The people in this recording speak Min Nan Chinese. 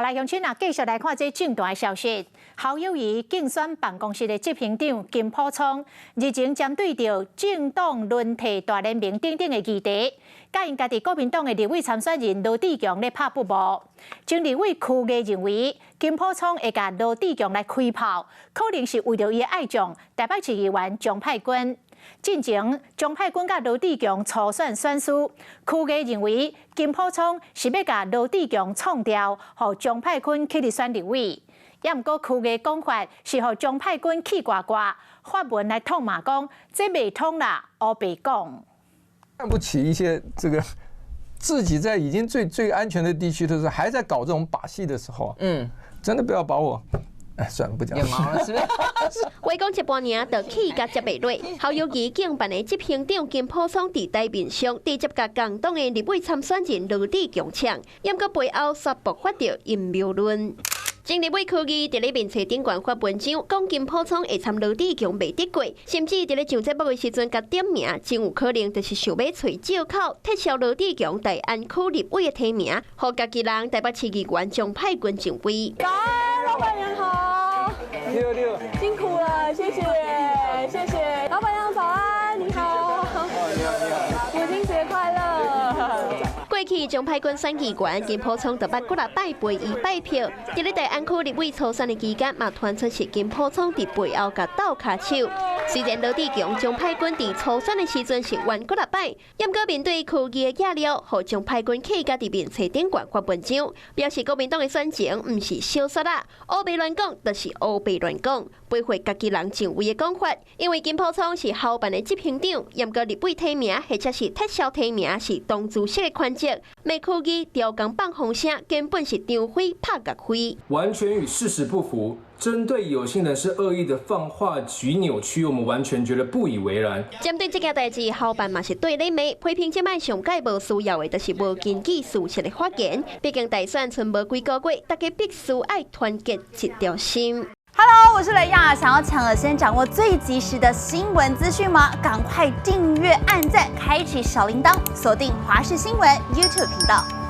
來鄉親啊，繼續來看這政壇的消息。侯友宜競選辦公室的執行長金溥聰日前針對著政黨輪替大聯盟等等的議題，佮𪜶家己國民黨的立委參選人羅智強咧拍不和。前立委柯毅認為，金溥聰會共羅智強來開炮，可能是為著伊的愛將台北市議員鍾沛君。進前鍾沛君佮羅智強初選選輸，柯毅認為金溥聰是欲共羅智強創掉，予鍾沛君起來選立委。也毋過柯毅講法是予鍾沛君氣掛掛，發文來痛罵講這袂通啦，烏白講。看不起一些這個自己在已經最最安全的地區的時候，還在搞這種把戲的時候，真的不要把我。哎，算了，不講。了，是不是？話講一半爾，就氣共接袂落。侯友宜競辦的執行長金溥聰佇台面上直接共共黨的立委參選人羅智強嗆，毋過背後煞爆發著陰謀論。前立委柯毅佇咧面冊頂懸發文章，講金溥聰會參羅智強袂得過，甚至佇咧上節目的時陣共點名，真有可能就是想欲揣藉口撤銷羅智強大安區立委的提名，予家己人台北市議員鍾沛君上位。早安，老闆娘好。六六。辛苦了，謝謝，謝謝。老闆娘早安，你好。你好，你好。母親節快樂。過去鍾沛君選議員，金溥聰就捌幾若擺陪伊拜票。佇咧大安區立委初選的期間，嘛傳出是金溥聰佇背後共鬥跤手。雖然羅智強、鍾沛君佇初選的時陣是冤幾若擺，毋過面對柯毅的壓力，予鍾沛君氣共佇面冊頂懸發文章，表示國民黨的選情毋是小說啦，烏白亂講就是烏白亂講，背回家己人上位的講法。因為金溥聰是侯辦的執行長，毋過立委提名或者是撤銷提名是黨主席的權責，罵柯毅刁工放風聲，根本是張飛拍岳飛，完全與事實不符。針對有心人士惡意的放話及扭曲，我們完全覺得不以為然。針對這件代誌，侯辦嘛是對咧罵，批評這擺上蓋無需要的，就是無根據事實的發言。畢竟大選賰無幾個月，大家必須愛團結一條心。 Hello，我是雷亞，想要搶先掌握最及時的新聞資訊嗎？趕快訂閱、按讚、開啟小鈴鐺，鎖定華視新聞 YouTube 頻道。